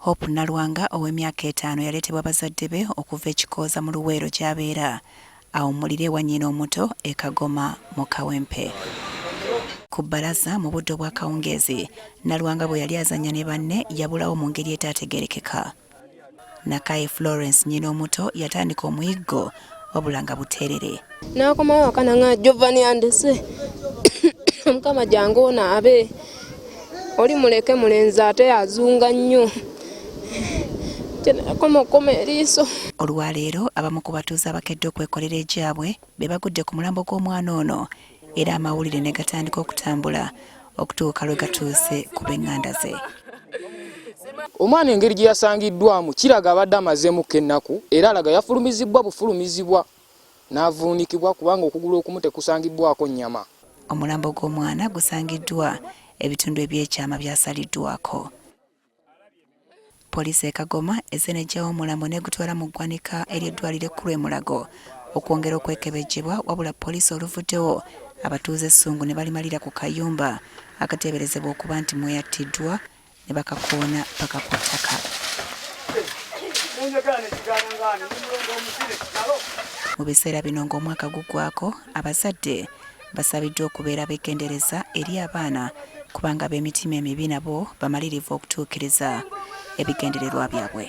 Hope Nalwanga ow'emyaka etaano yaleetebwa bazadde be okuva e Kikooza mu Luweero gy'abeera awummulire ewa nnyina omuto e Kagoma mu Kawempe. Ku bbalaza mu budde obw'akawungeezi, Nalwanga bwe yali azannya ne banne yabulawo mu ngeri etaategeerekeka. Nakaye Florence nnyina omuto yatandika omuyiggo wabula nga buteerere. Nakomawo waka nanga Giovanni andese mukama jangu onaabe oli muleke mulenzi ate azunga nnyo kyenakoma okukoma eriiso. Olwaleero abamu ku batuuze abakedde okwekolera egyabwe be bagudde ku mulambo gw'omwana ono era amawulire ne gatandika okutambula okutuuka lwe gatuuse ku b'eŋŋanda ze. Omwana engeri gye yasangiddwamu kiraga abadde amazeemukko ennaku era alaga yafulumizibbwa bufulumizibwa n'avuunikibwa kubanga okugulu okumu tekusangibbwako nnyama. Omulambo gw'omwana gusangiddwa ebitundu eby'ekyama byasaliddwako. Poliisi e Kagoma ezze n'eggyawo omulambo n'egutwala mu ggwanika ery'eddwaliro ekkulu e Mulago okwongera okwekebejjebwa wabula poliisi oluvuddewo abatuuze essungu ne balimalira ku kayumba akateeberezebwa okuba nti mweyattiddwa ne bakakoona paka ku ttaka. Mu biseera bino ng'omwaka guggwako abazadde Basabiddwa okubeera abegendereza eri abaana kubanga ab'emitima emibi nabo bamalirivu okutuukiriza ebigendererwa byabwe.